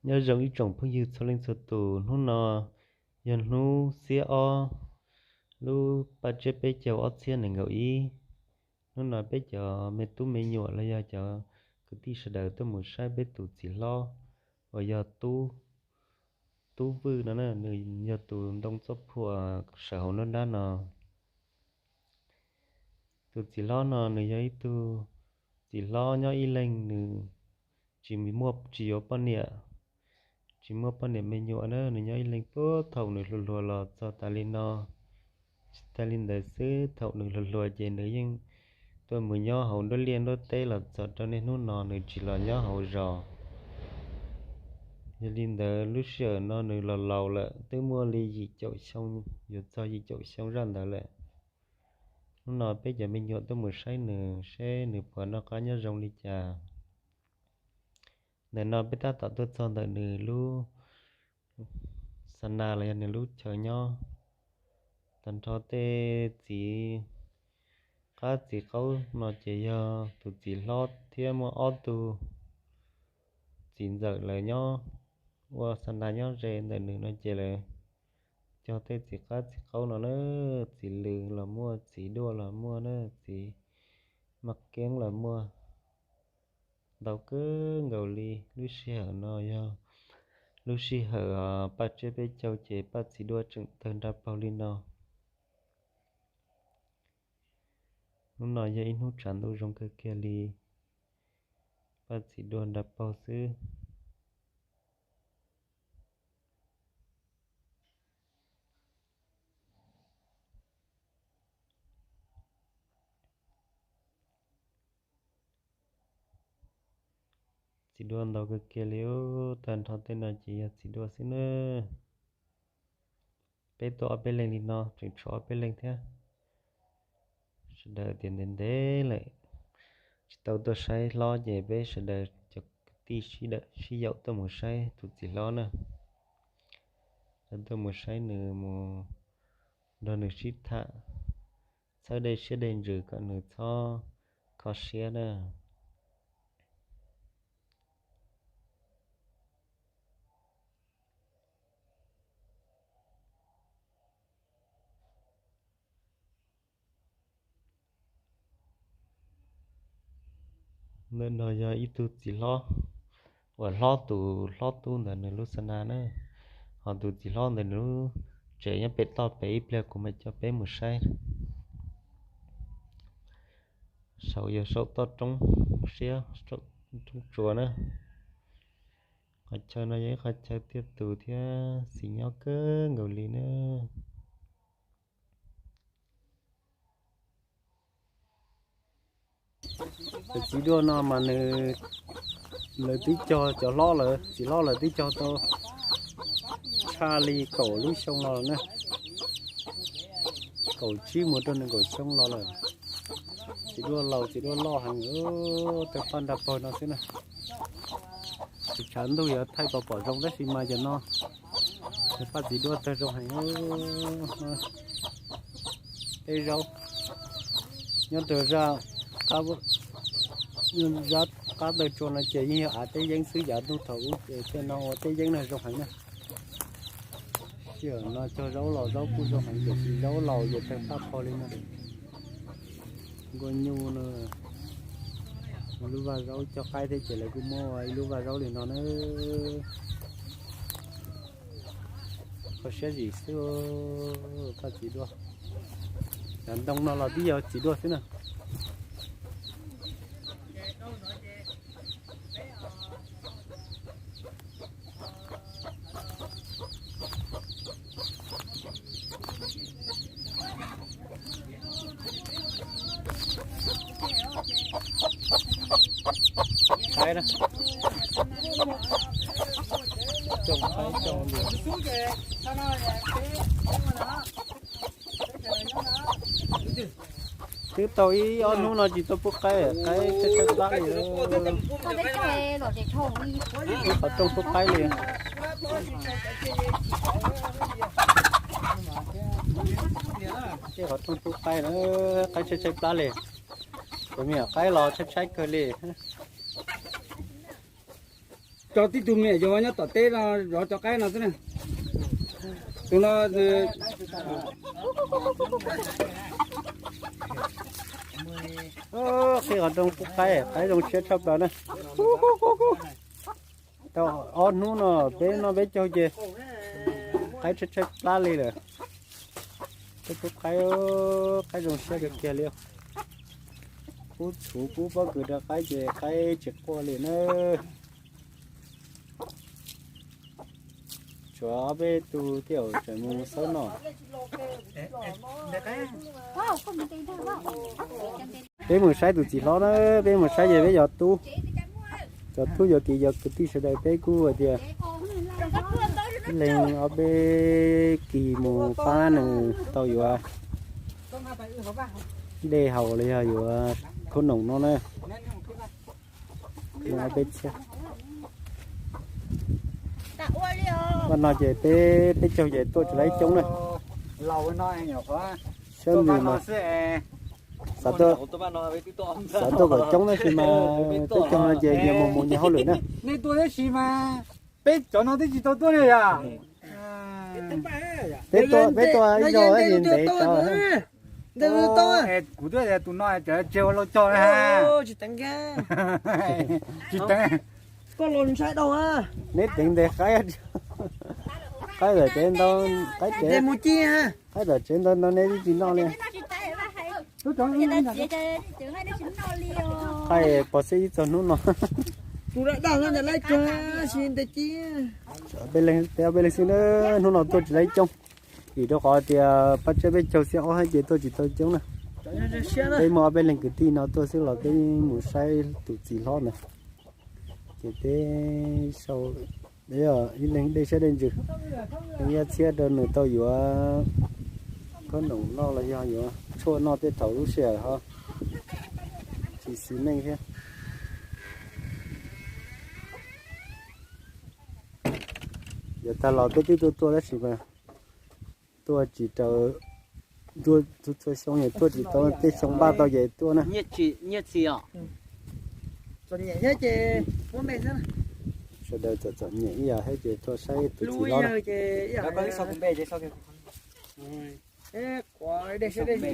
Nyob zoo ib tsoom phooj ywg txhua leej txhua tus, hnub no yog hnub xiab ob lub paj tsiab peb caug ob txhiab nees nkaum ib. Hnub no peb cov me tub me nyuam los yog cov kwv tij sawv daws tuaj mus saib peb tus txiv hlob uas yog Tub Vwj no na, nws yog tus ntoo txob phuam sawv hauv nruab nrab no. Tus txiv hlob no nws yog ib tug txiv hlob nyob ib leeg, nws tsis muaj, tsis yuav poj niam, tsis muaj poj niam me nyuam na, nws nyob ib leeg puag thaum nws hluas hluas los txog tas li no. Tsis tas li ntawd xwb, thaum nws hluas hluas ces nws yeej tuaj mus nyob hauv nruab liaj nruab teb los txog rau niaj hnub no nws tsis los nyob hauv zos. Yog li ntawd lub sij hawm no nws los laus lawm, twb muaj li yim caum xyoo, yuav txog yim caum xyoo zaj ntawd lawm. Hnub no peb cov me nyuam tuaj mus saib nws seb nws puas noj qab nyob zoo li cas. Ntawm no peb tab tom tuaj txog ntawm nws lub xa na los yog nws lub chaw nyob. Tag nrho tej txiv qab txiv qaub no ces yog tus txiv hlob thiab muaj ob tug txiv ntxawm lawv nyob ua xa na nyob ze ntawm nws no ces lawv cog tej txiv qab txiv qaub no na, txiv lws los muaj, txiv duaj los muaj na, txiv maj keeb los muaj. Ntau kawg nkaus li. Lub sij hawm no yog lub sij hawm paj tsiab peb caug ces paj txiv duaj tseem tawg nra paug li no. Hnub no yog ib hnub tshav ntuj zoo kawg kiag li, paj txiv duaj nra paug xwb. Txiv duaj ntau kawg kiag li, tag nrho tej no ces yog txiv duaj xwb na. Peb tuaj ob peb leeg li no tseem tshuav ob peb leeg thiab. Sawv daws tias ntev ntev lawm tsis tau tuaj saib hlob ces peb sawv daws cov kwv tij sib yaum tuaj mus saib tus txiv hlob na. Tuaj mus saib nws, mus nrog nws sib tham, txhawb dej siab dej ntsws kom nws txhob kho siab na. Ntawm no yog ib tug txiv hlob uas hlob tus hlob tub ntawd nws lub xa na na. Ho tus txiv hlob ntawd nws lub tsev nyob pem toj pem, ib pliag kuv mam coj peb mus saib. Saum yog saum toj roob siab, roob tsuas na. Qhov chaw no yog ib qhov chaw tiaj tus thiab xis nyob kawg nkaus li na. Cov txiv duaj no mas nws, lawv twb cog, cov hlob lawv, txiv hlob lawv twb cog tau tshaj li kaum lub xyoo los na, kaum tsib mus rau nees nkaum xyoo los lawm. Txiv duaj laus txiv duaj loj heev, tawg paj nra paug no xwb na. Tus tshav ntuj yuav thaij pom pom zoo tab sis mas cov no, paj txiv duaj tawg zoo heev. Tej zaub nyob rau zaj, zaj qab taw tsua no ces yeej yog av teb yeeb xwb, yav ntuj thaum ub ces tej no ua teb yeeb no zoo heev na. Sij hawm no cog zaub los zaub kuj zoo heev tiam sis zaub laus ces tawg paj pho li no. Nkauj nyuj no, ib lub vaj zaub cog qaib thiab ces lawv kuj muab ua ib lub vaj zaub li no na. Kho siab zim xwb, paj txiv duaj. Cov ntoo no los twb yog txiv duaj xwb na. Qaib na, tsoo qaib tsoo li. Twb tau ib ob hnub no tsis tau pub qaib, qaib tshaib tshaib plab li. Ib qhov rooj pub qaib li. Ib qhov rooj pub qaib na, qaib tshaib tshaib plab li. Cov me nyuam qaib los tshaib tshaib kawg li. Cov tib tug me nyuam nyob tom teb no zov cov qaib no xwb na. Tus no qhib qhov rooj pub qaib, qaib zoo siab tshaj plaws na. Tau ob hnub no peb noj peb caug ces qaib tshaib tshaib plab li lawm. Peb pub qaib, qaib zoo siab kawg kiag li. Pub txhuv pub pob kws rau qaib ces qaib tsis quaj li na. Tshuav ob peb tug thiaj tseem mus xawb noj. Peb mus saib tus txiv hlob na, peb mus saib ces peb yuav tub, cov tub yuav kiv cov kwv tij sawv daws peb kuj hais tias leeg ob peb kis mus pab nws tau yuav dej haus los yog yuav khaub noom no na. Ob peb txhiab. Vaj no ces peb peb caug ces tuaj tsis laib coob na. Sab nws mas xav tuaj kom coob tab sis mas peb caug no ces nyias mus mus nyias hauj lwm na. Nej tuaj tab sis mas peb cov no twb tsis tau tuaj li yom. Peb tuaj, peb tuaj ib zaug tab sis ntev tau. Kuv twb tias tus no cov tseg ua lauj cog na. Tsis teev, koj los ntshai dhau. Neb teev ntes qaib, qaib tom tsev ntau, qaib tsev, qaib tom tsev ntau ntau neb twb tsis noj li. Qaib pov xwb ib txog hnub no. Peb leeg xwb na, hnub no tuaj tsis laib coob. Vim rau qhov tias pab tsiab peb caug xiab ob thiab ces tuaj tsis tau coob na. Peb muaj ob peb leeg kwv tij no tuaj xwb los peb mus saib tus txiv hlob ntawd. Ces peb sau ib leeg dej siab dej ntsws, ib nyuag txhiab rau nws tau yuav khaub noom noj los yog yuav tshuaj noj tej thaum lub sij hawm ho tsis xis neej thiab. Yav tag los peb twb tuaj tuaj tab sis mas tuaj tsis raws, tuaj txhua xyoo es tuaj tsis tau, tej xyoo npaj tau ces tuaj na. Sawv daws txom txom nyem ib yam thiab ces tuaj saib tus txiv hlob na.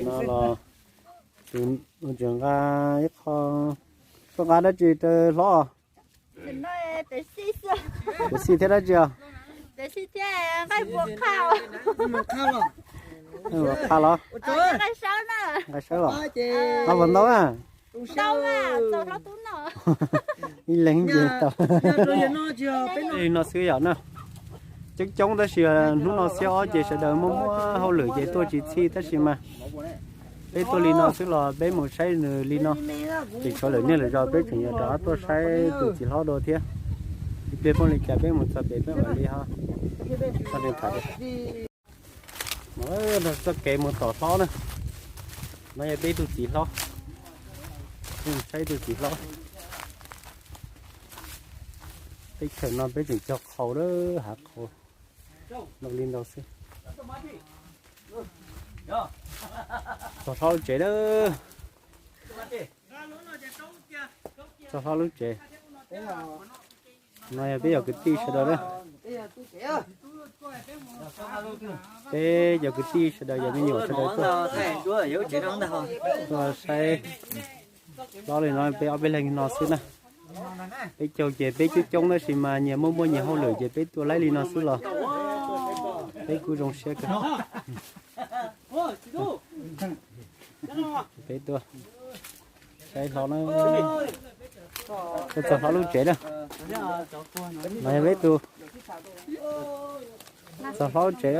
No los tus tseem nqa ib qho, koj nqa dab tsi rau hlob? Tus xij thiab dab tsi os? Qha los? Nqa sawb los? Qha puas ntau na? Ib leeg ces tau li no xwb yom na. Coob coob tab sis hnub no xiab ob ces sawv daws muaj muaj hauj lwm ces tuaj tsis txhij tab sis mas peb tuaj li no xwb los peb mus saib nws li no. Ces tshuav lawm niaj lawm zos peb tseem yuav rov qab tuaj saib tus txiv hlob dua thiab. Ib pliag poob li cas peb mus txog pem peb mam li ho txog nws tham. No txoj kev mus tom hlob na. No yog peb tug txiv hlob, peb mus saib tus txiv hlob. Teb chaws no peb tseem cog qhaus lawm, hav qhaus ntau li ntau xwb. Txog hlob lub tsev lawm. Txog hlob lub tsev. No yog peb cov kwv tij sawv daws na. Peb cov kwv tij sawv daws, cov me nyuam sawv daws tuaj, tuaj saib hlob li no peb ob peb leeg no xwb na. Peb caug ces peb coob coob tab sis mas nyias muaj muaj nyias hauj lwm ces peb tuaj laib li no xwb los peb kuj zoo siab kawg. Peb tuaj saib hlob na, tuaj txog hlob lub tsev na. No yog peb tug txog hlob lub tsev.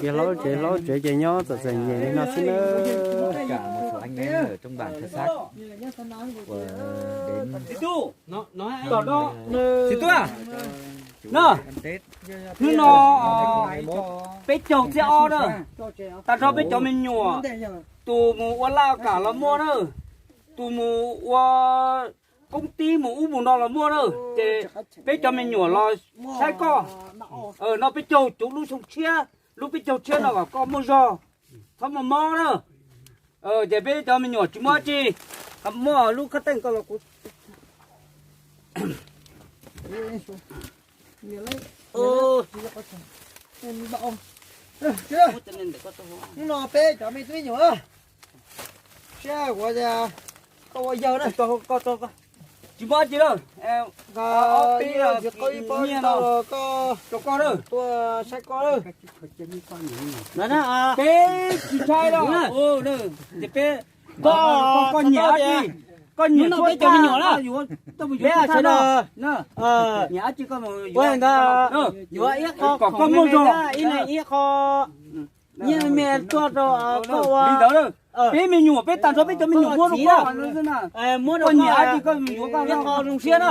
Ces hlob lub tsev, hlob lub tsev ces nyob txom txom nyem li no xwb na. Txiv tuaj, no, hnub no peb caug xiab ob na, tag nrho peb cov me nyuam, tus mus ua laj kam los muaj na, tus mus ua koob tib mus ub mus no los muaj na, ces peb cov me nyuam los saib koj. No peb caug cuv lub xyoo tshiab, lub peb caug tshiab no kom koj muaj zog, txhob muaj mob na. Ces peb cov me nyuam tsis muaj dab tsi, muaj lub khab teej koj los kuv Hnub no peb cov me tub me nyuam, siab ua koj ua yawg na, tsis muaj dab tsi lawm, ob peb tsis qau ib pob nyiaj no rau koj lawm, tuaj saib koj lawm. Peb tsis saib lawm, ces peb, koj, koj nyiam dab tsi, koj nyiam peb cov me nyuam na, peb sawv daws nyiam dab tsi koj mus yuav, yuav ib qho kom koj muaj zog, ib leeg ib qho nyiaj me tuaj rau koj ua li ntawd. Peb me nyuam, peb tag nrho peb cov me nyuam muab rau koj, muab rau koj nyiam dab tsi koj mus yuav, koj ib qho zoo siab na.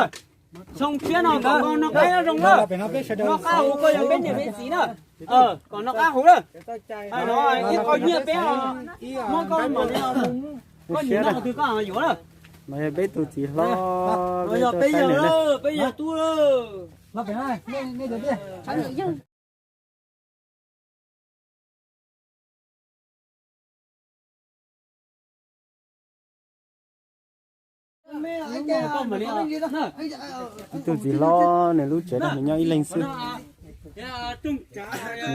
Zoo siab no kom koj noj qab nyob zoo na, noj qab huv, koj yog peb niam peb txiv na, kom noj qab huv na. Ib qho nyiaj peb muab koj mam li, koj nyiam noj twg koj yuav na. No yog peb tus txiv hlob, peb yog, peb yog tub lawm. Ib tug txiv hlob, nws lub tsev no nws nyob ib leeg xwb.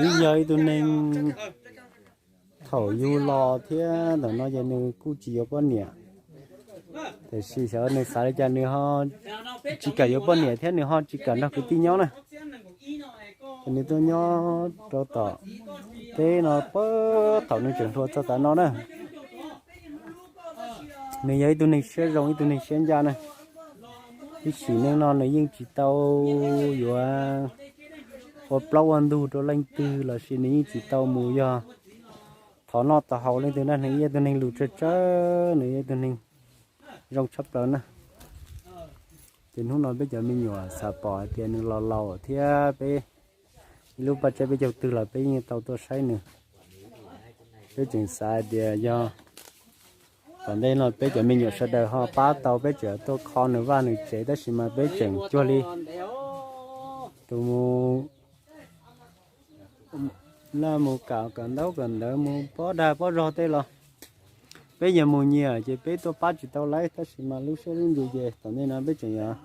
Nws yog ib tug neeg thaum yug los thiab ntawm no ces nws kuj tsis yuav poj niam, tiam sis xyov nws xav li cas nws ho tsis kam yuav poj niam thiab nws ho tsis kam nrog kwv tij nyob na. Ces nws tuaj nyob rau tom teb no puag thaum nws tseem hluas txog tav no na. Nws yog ib tug neeg siab zoo, ib tug neeg siab ncaj na. Ib sim neej no nws yeej tsis tau yuav ua plaub ua ntug rau leej twg los sis nws yeej tsis tau mus yog thov noj thov haus leej twg na. Nws yog ib tug neeg lus tsawg tsawg, nws yog ib tug neeg zoo tshaj plaws na. Ces hnub no peb cov me nyuam xav pom hais tias nws los laus thiab peb ib lub paj tsaib peb caug twg los peb yeej tau tuaj saib nws. Peb tseem xav hais tias yog tom ntej no peb cov me nyuam sawv daws ho pab tau peb tseem tuaj kho nws vaj nws tsev, tab sis mas peb tseem cuag li tus mus laj mus kam kawm ntaub kawm ntawv, mus pob dag pob zog tej los peb yog mus nyiam ces peb tuaj pab tsis tau lawv, tab sis mas lub siab lub ntsws ces tom ntej no peb tseem yuav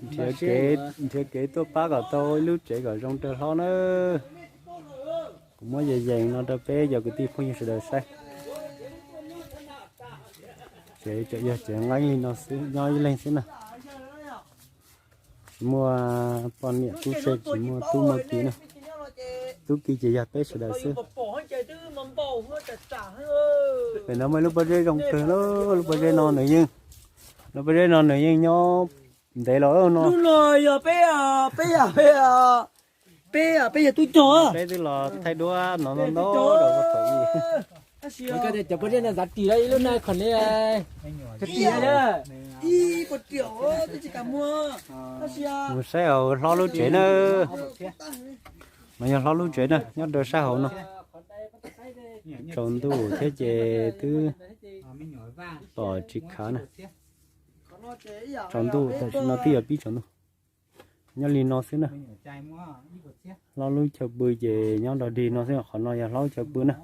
nrhiav kev tuaj pab kom tau ib lub tsev kom zoo rau hlob na. Kuv muab yees yees no rau peb cov kwv tij phooj ywg sawv daws saib. Tsev tseem yog tsev nqeeb li no xwb, nyob ib leeg xwb na. Tsis muaj poj niam tub se, tsis muaj tub muaj ki na. Tub ki ces yog peb sawv daws xwb. Pem no muaj ib lub pob zeb zoo kawg, lub pob zeb no nws yeej, lub pob zeb no nws yeej nyob ntev los no. Hnub no yog peb, peb, peb, peb yog tub cog, peb twb los thaij duab no ntau ntau rau thaum ub. Cov pob zeb no zav ris lawm ib lub na, qhov no ib puas triệu, twb tsis kam muag. Mus saib hauv hlob lub tsev na. No yog hlob lub tsev na, nyob rau sab hauv no. Tsaus ntuj thiab ces twb pom tsis khav na. Tsaus ntuj tam sim no twb yuav pib tsaus ntuj. Nyob li no xwb na. Hlob lub chaw pw ces nyob nrog dig no xwb, qhov no yog hlob lub chaw pw na.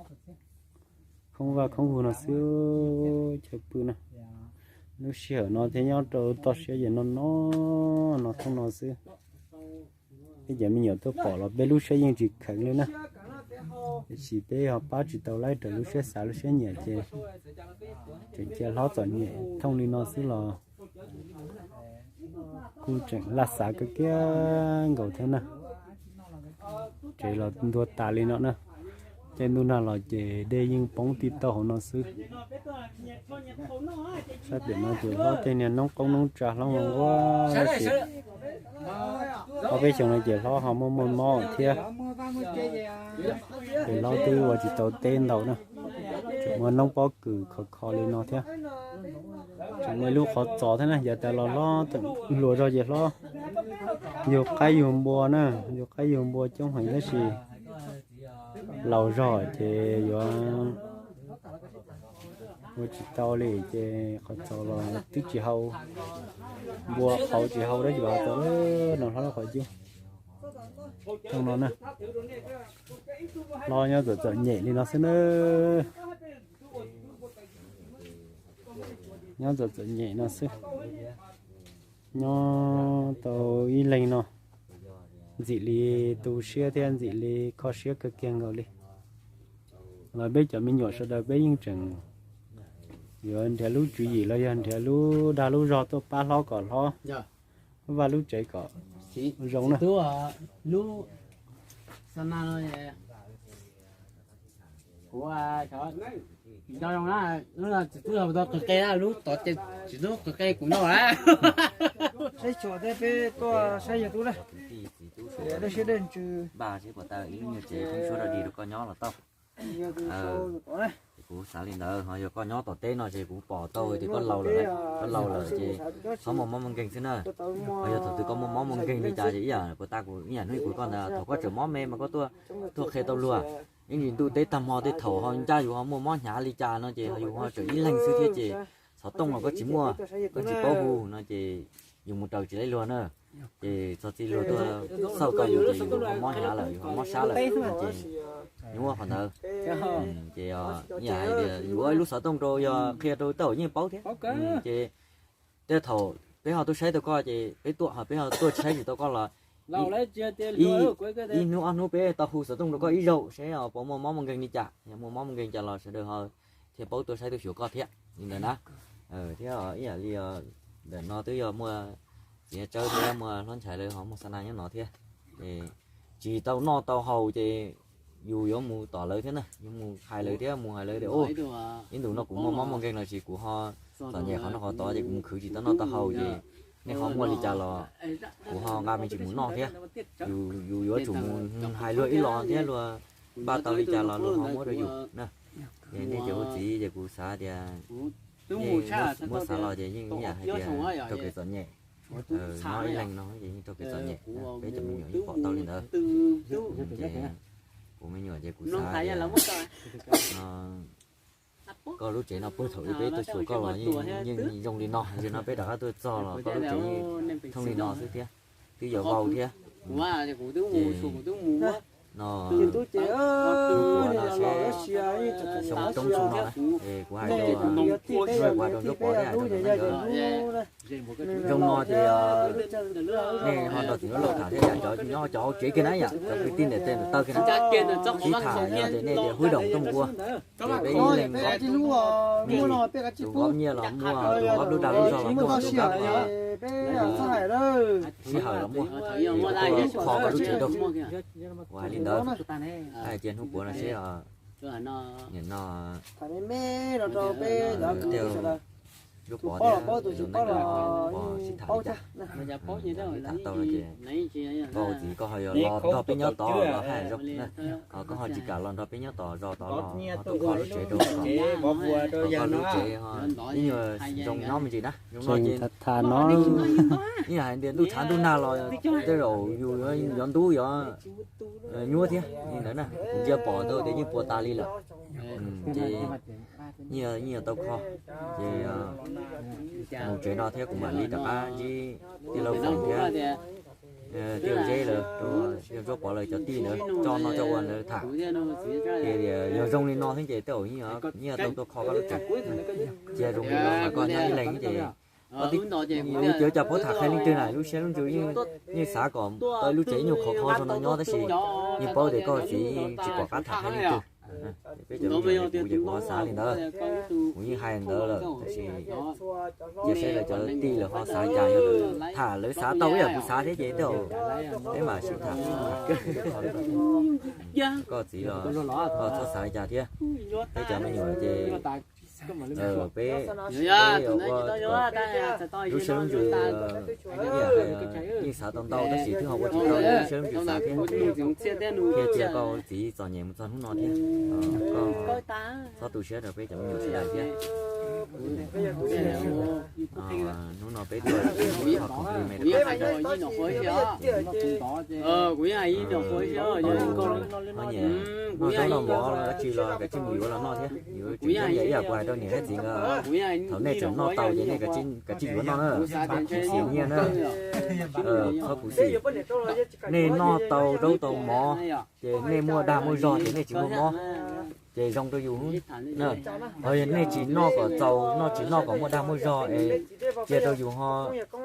Khoob vaj khoob vug no xwb, chaw pw na. Lub sij hawm no thiab nyob rau toj siab ces no no, no thoob no xwb. Peb cov me nyuam tuaj pom los peb lub siab yeej tsis kheev li na. Tiam sis peb ho pab tsis tau lawv raws lub siab xav lub siab nyiam ces tseem cia hlob txom nyem thooj li no xwb los kuj tseem laj xav kawg kiag nkaus thiab na. Tsev los ntuag tas li no na. Caij ntuj nag los ces dej yeej poob tij taug hauv no xwb. Sab pem no ces hlob tej niag noob qoob noob tsa hlob nquag nquag, tab sis ob peb xyoos no ces hlob ho muaj muaj mob thiab. Ces hlob twb ua tsis tau teb ntau na, tseem muaj noob pob kws khov kho li no thiab. Tseem muaj ib lub qhov txos thiab na, yav tas los hlob hluas zog ces hlob yug qaib yug npua na, yug qaib yug npua coob heev tab sis laus zog ces yuav ua tsis tau li ces qhov txos los twb tsis hau, npua qhauv tsis hau dab tsi los tau no hlob qhov cub. Thooj no na, hlob nyob txom txom nyem li no xwb na. Nyob txom txom nyem no xwb. Nyob tau ib leeg no, ntxim li tu siab thiab ntxim li kho siab kawg kiag nkaus li. Los peb cov me nyuam sawv daws peb yeej tseem yuav nrhiav lub tswv yim los yog nrhiav lub dag lub zog tuaj pab hlob kom hlob, vaj lub tsev kom zoo na. Kuv tsis tub tau qws qe, lub tod ces tsis tub qws qe kuv noj. Saib xyuas thiab peb tuaj saib yawg tub na. Dej siab dej ntsws. Npaj seb puas tau ib lub nyuag tsev pheeb suab rau dig rau koj nyob los tau. Kuv xav li ntawd, ho yog koj nyob tom teb no ces kuv pom tau tias koj laus lawm, koj laus lawm ces txhob muaj mob muaj nkeeg xwb na. Ho yog thaum twg koj muaj mob muaj nkeeg li cas ces ib yam puas tau kuv ib yam hnub kuv koj ntawd, thaum koj tseem mob me mas koj tuaj, tuaj qhia tau luag. Ib ntsis ntuj teb tag hmo tej thaum ho ncaj yus ho muaj mob hnyav li cas no ces ho yus ho tseem ib leeg xwb thiab ces xov tooj los koj tsis muaj, koj tsis paub hu no ces yus mus raws tsis laib luag na. Ces txog txij luag tuaj xauj tau yus ces yus ho mob hnyav lawm, yus ho mob sab lawm no ces nyuaj qhov ntawd. Ces ib yam hais tias yus ua ib lub xov tooj rau yog qhia rau tej zaum yeej paub thiab. Ces tej thaum peb ho tuaj saib tau koj ces peb tuaj, ho peb ho tuaj saib tsis tau koj los ib hnub ob hnub peb tau hu xov tooj rau koj ib zaug seb puas muaj mob muaj nkeeg li cas, yog muaj mob muaj nkeeg cas los sawv daws ho thiaj paub tuaj saib tuaj xyuas koj thiab li ntawd na. Thiab ib yam li ntawm no twb yog muaj txiv Tsawb thiab muaj hlob Nchaiv lawv ho muaj xa na nyob no thiab. Ces tsis tau noj tau haus ces yus yuav mus tom lawv thiab na, yuav mus hais lawv thiab, mus hais lawv tias, ib ntus no kuv muaj mob muaj nkeeg los sis kuv ho txom nyem qhov no qhov tod ces kuv mus khwv tsis tau noj tau haus ces nej ho muaj li cas los kuv ho nqa me ntsis mus noj thiab. Yus yuav tsum mus hais luag ib los thiab luag npaj tau li cas los luag ho muab rau yus na. Ces nej cov ua txiv ces kuv xav tias nej muab xav los ces yeej ib yam hais tias raug kev txom nyem. Nyob ib leeg no ces yeej raug kev txom nyem, peb cov me nyuam yeej pom tau li ntawd. Ces kuv me nyuam ces kuv xav tias koj lub tsev no puag thaum ub peb tuaj xyuas koj los yeej zoo li no, nim no peb rov qab tuaj txog los koj lub tsev yeej thooj li no xwb thiab, twb yuav vau thiab. Ces no, xyoo roob xyoo no na, kuv hais rau, kuv hais rau Ntsuab Pov thiab hais rau ntawd, zoo no ces nej ho nrog txiv Lauj tham thiab yam cov nyob cov hauv tsev kiag na, yam cov kwv tij ntiaj teb ntawm tawj kiag na, sib tham no ces nej tias hwb doom tuaj mus ua, ces peb ib leeg tus nqob nyiaj los muaj, tus nqob lub dag lub zog los muaj, tus nqob sij hawm los muaj, kho koj lub tsev rau. Kuv hais li ntawd, hais cia hnub puav no seb, nim no Ntsuab Pov thiab, Ntsuab Pov sib tham li cas, tham tau no ces koj ua txiv koj ho yuav los nrog peb nyob tod los haj zoo, ho koj ho tsis kam los nrog peb nyob tod zos tod los ho tuaj kho lub tsev rau, koj lub tsev ho ib nyuag zoo nyob me ntsis na. Zoo no ces tham no, ib yam hais tias ntuj tshav ntuj nag los tej zaum yus yuav ntub yuav nyuaj thiab li ntawd na, kuv ntsia pom tau tias yeej puas tas li lawm. Ces yeej yuav tau kho, ces mus tsev no thiab kuv mam li rov qab ntsib tij laug Foom thiab tij laug Zeb lawm, yog Ntsuab Pov lawv cov tij ntawd tso no tso ua ntawd tham. Ces yog zoo li no xwb ces tej zaum yeej yuav tau tuaj kho koj lub tsev. Cia zoo li no mas koj nyob ib leeg ces koj twb, yus cov cas paub tham qhia leej twg na, lub siab lub ntsws yeej xav kom tau lub tsev nyuag khov kho zoo no nyob tab sis yeej paub tias koj txiv yeej tsis pom qab tham qhia leej twg. Peb cov me nyuam kuv ces kuv ho xav li ntawd, kuv yeej hais ntawd lawm tab sis cia seb lawv cov tij lawv ho xav cas, yog lawv tham lawv xav tau ib yam kuv xav thiab ces tej zaum peb mam sib tham. Koj txiv los koj txhob xav li cas thiab, peb cov me nyuam ces peb ua lub siab lub ntsws yeej xav tau ntau tab sis twb ho ua tsis tau lub siab lub ntsws xav thiab. Thiab cia koj txiv txom nyem mus txog hnub no thiab, koj txhob tu siab rau peb cov me nyuam sawv daws thiab. Hnub no peb tuaj ua compliment rau koj sawv daws. Noj zaub noj mov dab tsi los kav tsij mus yuav los noj thiab, yuav tsis nyob ib yam kuv hais rau niam thiab txiv nkawd, thaum nej tseem noj tau ces nej kav tsij yuav noj na, txhob khuv xim nyiaj na, txhob khuv xim. Nej noj tau zaub tau mov ces nej muaj dag muaj zog ces nej tsis muaj mob. ces zoo rau yus. Ho yog nej tsis noj kom txaus, noj tsis noj kom muaj dag muaj zog es cia rau yus ho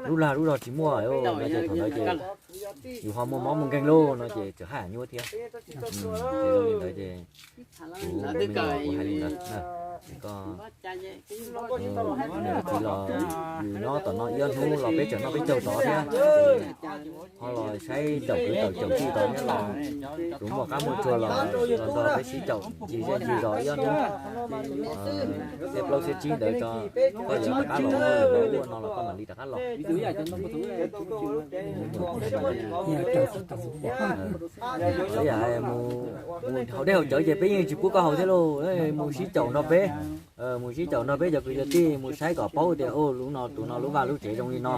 lub lag lub zog tsis muaj no ces thaum ntawd ces yus ho muaj mob muaj nkeeg lauj no ces txawm haj yam nyuaj thiab. Ces zoo li ntawd ces kuv, kuv hais li ntawd. Koj, txiv los, yus nyob tom no ib ob hnub los peb tseem noj peb caug tod thiab. Ho los saib caum kwv caum tij tod thiab los, kuv muaj qab muaj tsuag los, los nrog peb sib caum ncig zej ncig zos ib ob hnub. Xiab plaub xiab tsib ntawd tso, koj yuav rov qab los ua no los koj mam li rov qab los. Mus haus dej haus cawv ces peb yeej tsis pub koj haus thiab lauj, mus sib caum nrog peb. Mus sib caum nrog peb cov kwv cov tij mus saib kom paub tias lub no tus no lub vaj lub tsev zoo li no,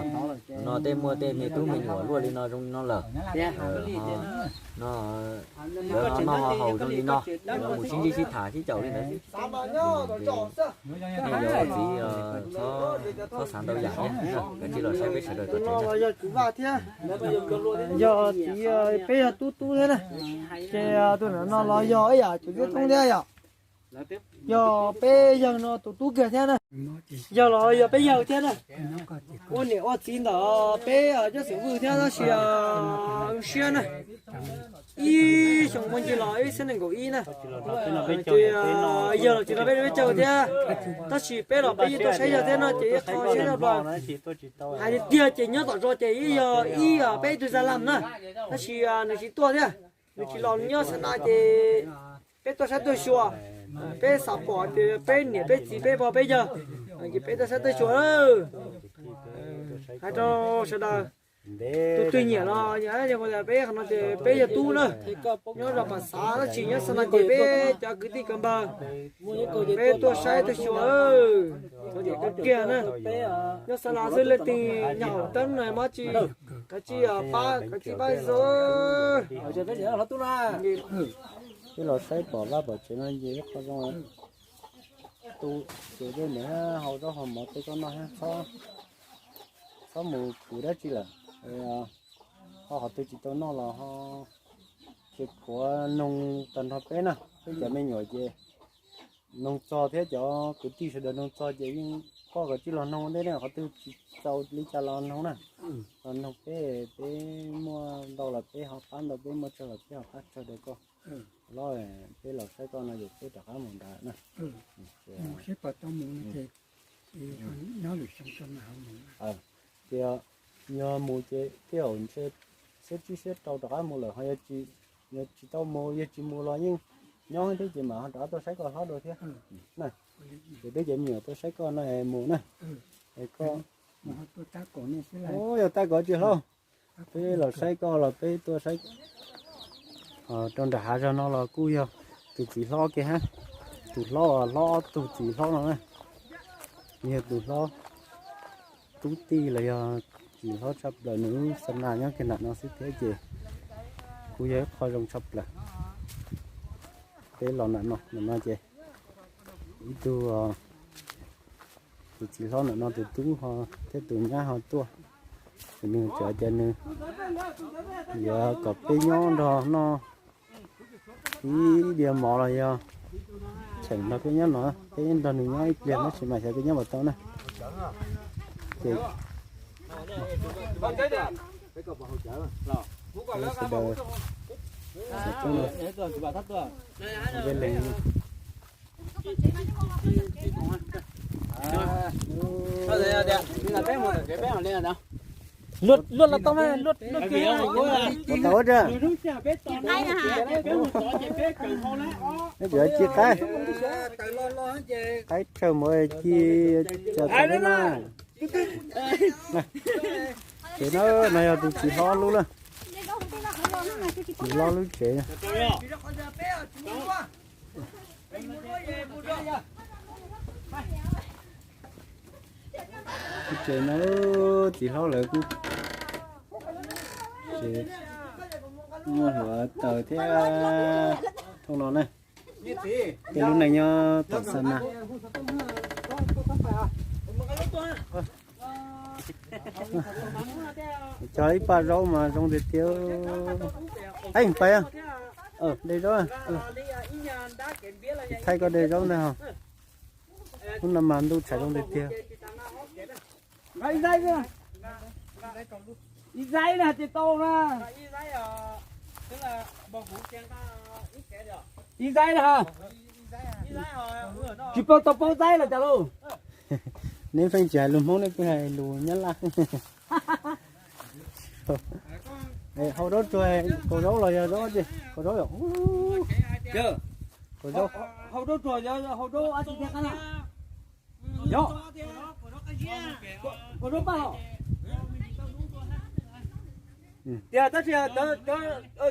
tus no tej muaj tej me tub me nyuam luaj li no zoo li no lawm. No, lawv no noj haus zoo li no, mus sib ntsib sib tham sib caum li ntawd. Nej yog txiv, txhob xav ntau yam thiab, kav tsij los saib peb sawv daws tom tsev. Yog txiv, peb yog tub tub thiab na, ces tus no los yog ib yam tus tub tub thiab yom. Yog peb yawg no tus tub kiag thiab na. Yog los yog peb yawg thiab na. Ua niam ua txiv ntawm peb cov xeem Vwj thiab tab sis siab na. Ib xyoo muaj ncig los ib txhiab nees nkaum ib na. Ces yawg los tsis nrog peb, peb caug thiab. Tab sis peb los peb yeej tuaj saib yawg thiab no ces ib qho siab zog plaws. Hais tiag tiag ces nyob tom zos ces ib yog ib peb ib tug za lam na. Tab sis nws tsis tuaj thiab. Nws tsis los nyob xa na ces peb tuaj saib tuaj xyuas. Peb xav pom tias peb niam peb txiv peb pog peb yawg, ces peb tuaj saib tuaj xyuas. Hais rau sawv daws, tus twg nyiam los peb qhov no ces peb yog tub na, nyob zos Pam Xav tab sis nyob xa na ces peb cov kwv tij kwv npawg, peb tuaj saib tuaj xyuas. Thov tias koj kiag na, nyob xa na xwb leej twg nyaum teeb na mob tsis, kav tsij pab, kav tsij pab zoo. Peb los saib pom vaj pom tsev no ces ib qho zoo. Tu ces dej ntawd hau zaub hau mov tej koj noj thiab, txhob mus kuv dab tsi lawm. Ho qhov twg tsis tau noj los ho ces kuv noog tag nrho peb na, peb cov me nyuam ces noog txog thiab cov kwv tij sawv daws noog txog ces yeej koj kav tsij los noog ntej ne, qhov twg tsis txaus li cas los noog na. Los noog peb, peb muaj ntau los peb ho pab ntau, peb muaj tsawg los peb ho pab tsawg rau koj. Los peb los saib koj no ces peb rov qab mus nrad na. Tias yog mus ces tej zaum ntshe siab tsib siab rau rov qab mus lawm, ho yog tsis tau mus, yog tsis mus los yeej nyob thiab ces mam ho rov qab tuaj saib koj hlob dua thiab. Ces peb cov me nyuam tuaj saib koj no es mus na. Es koj, yog tab kaum tsis hlob, peb los saib koj los peb tuaj saib. Rau nram hav zog no los kuj yog tus txiv hlob kiag hab, tus hlob, hlob tus txiv hlob no na, yog tus hlob tub tij los yog txiv hlob tshaj plaws, nws lub xa na nyob kiag nram no xwb thiab ces kuj yog ib qho zoo tshaj plaws. Peb los nram no, nram no ces ib tug, tus txiv hlob nram no tus tub ho thiab tus nyab ho tuaj, ces nws tseem tias nws yuav kom peb nyob nrog noj ib diav mov los yog cheem nrog peb nyob no, peb nrog nws nyob ib pliag tab sis mas xyov peb nyob puas tau na. Ces sawv daws, sawv daws, luaj, luaj los tau mas luaj, luaj kiag. Tau ua, neb tseem ci qaib, qaib tsawg mus ci, tau na. Ces no, no yog tus txiv hlob lub na, txiv hlob lub tsev. Lub tsev no, txiv hlob lawv kuj muaj hluav taws thiab thooj no na. Tej lub neej nyob tom xa na. Cog ib paj zaub mas zoo tiag tiag. Ej, pais, de zaub. Thaij koj de zaub ntag. Hnub no mas ntuj tshais zoo tiag tiag. Ib zaib, ib zaib na ces tau na. Ib zaib na. Tsis paub tau paub zaib los cas lauj. Neb pheej tsis hais lus Hmoob, neb pheej hais lus Nyab Laj. Hau zaub tsuag, kaus zaub los yog zaub tsi? Kaus zaub yom. Kaus zaub. Hau zaub tsuag, hau zaub ab tsi thiab qab na? Yog, kaus zaub paj los. Tiag tab sis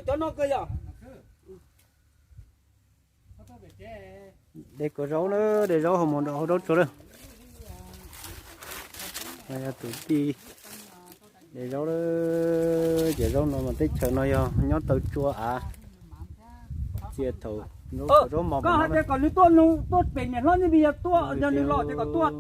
cov no kawg yog. De kaus zaub na, de zaub hau mus nram hau zaub tsuag lawm. Yog tus tij de zaub lawm. Ces zaub no mas teb chaws no yog nyob taw tsua av. Txia thaum zaub mos koj hais tias kom nws tuaj, nws tuaj pem niam hlob Ntxwg Npis, yog tuaj yog nws los ces kom tuaj.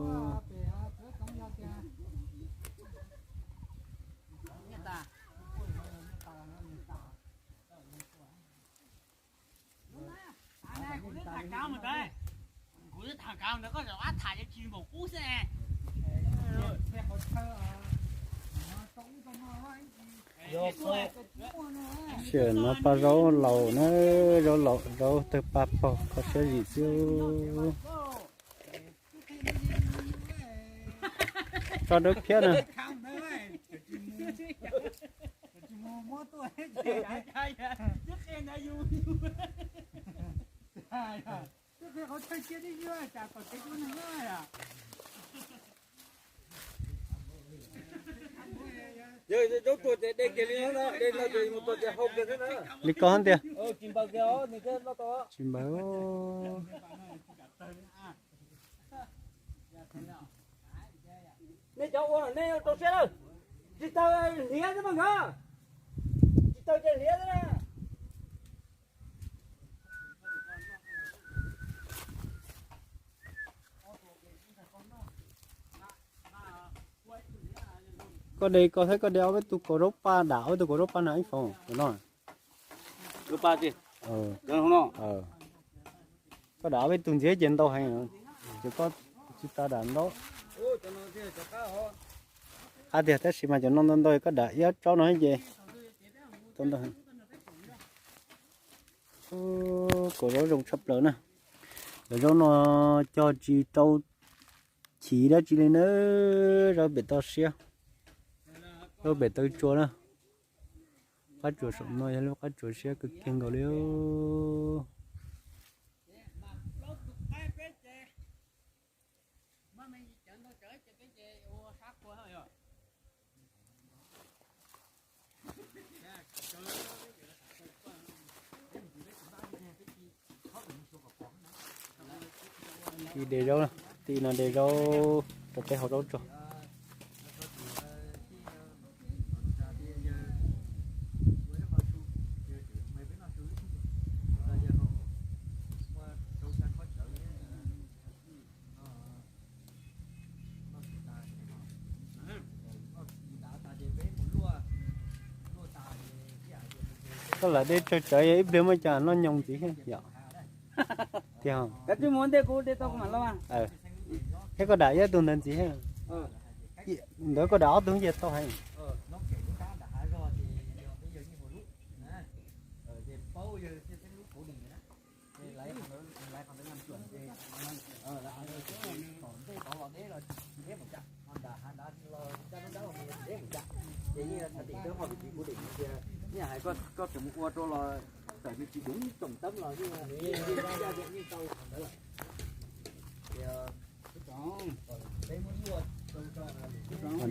Sim no paj zaub laus na, zaub laus zaub tawg paj paug kho siab zim xwb. Tso dawb phiab na. Li ko tiag. Tsis npaum. Nej cov ua nej rau siab lawm, tsis tau hliav xwb mas nkawd, tsis tau ces hliav xwb na. Koj de koj thiab, koj de ob peb tug kaus zaub paj, dam ob peb tug kaus zaub paj na ib foom no. Koj dam ob peb tug ntxiv ces ntau heev, ces koj tsis tas dam ntau. Qab tiag tab sis mas cov no ntau ntau, koj dam ib ob tsob no ces tau ntau heev. Kaus zaub zoo tshaj plaws na. Cov zaub no cog tsis rau chiv dab tsi li na. Zaub pem toj siab, zaub pem taw tsua na. Qab tsuas saum no yog lub qab tsuas siab kawg kiag nkaus li. Ti de zaub, ti no de zaub rau peb hau zaub tsuag. Koj lam de tsawg tsawv ib pliag muaj cas noj nyoos ntxiv thiab yom. Tiag. Thiab koj dam ib tug ntawd ntxiv thiab. Ntawd koj dam ob tug ces tau heev.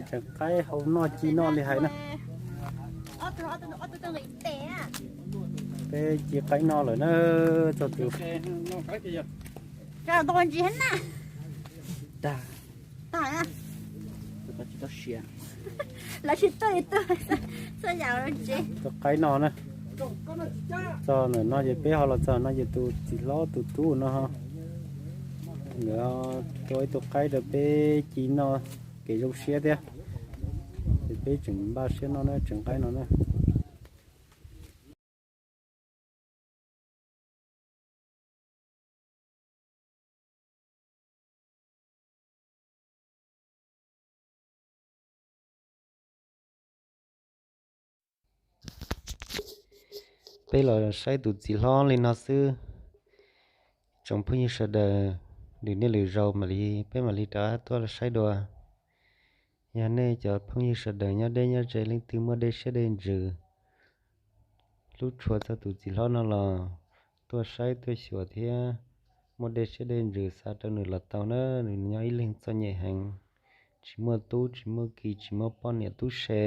Tseem qaib hau noj ci noj li hais na. Peb ci qaib noj lawm na, txog tus. Dag. Lawv tsis tuaj li tuaj, txhua yam ua tsev. Tus qaib no na, txog ntawm no ces peb ho los txog no ces tus txiv hlob tus tub no, nkawd tua ib tug qaib rau peb ci noj, kev zoo siab thiab. Ces peb tseem npaj siab noj na, tseem qaib no na. Peb los saib tus txiv hlob li no xwb. Tsoom phooj ywg sawv daws, lwm niaj lwm zaus mam li peb mam li rov qab tuaj saib dua. Yog nej cov phooj ywg sawv daws nyob deb nyob ze leej twg muaj dej siab dej ntsws hlub tshua txog tus txiv hlob no los tuaj saib tuaj xyuas thiab muaj dej siab dej ntsws xa rau nws los tau na. Nws nyob ib leeg txom nyem heev, tsis muaj tub tsis muaj ki tsis muaj poj niam tub se,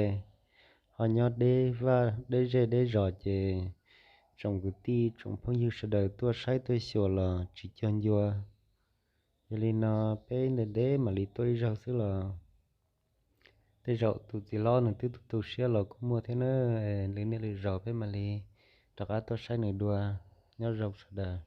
ho nyob deb vaj deb zej deb zos ces tsoom kwv tij tsoom phooj ywg sawv daws tuaj saib tuaj xyuas los tsis cuag ncua. Yog li no peb ntev deb mam li tuaj ib zaug xwb los tej zaum tus txiv hlob nws twb tu tu siab los kuj muaj thiab na. Lwm niaj lwm zaus peb mam li rov qab tuaj saib nws dua. Nyob zoo sawv daws.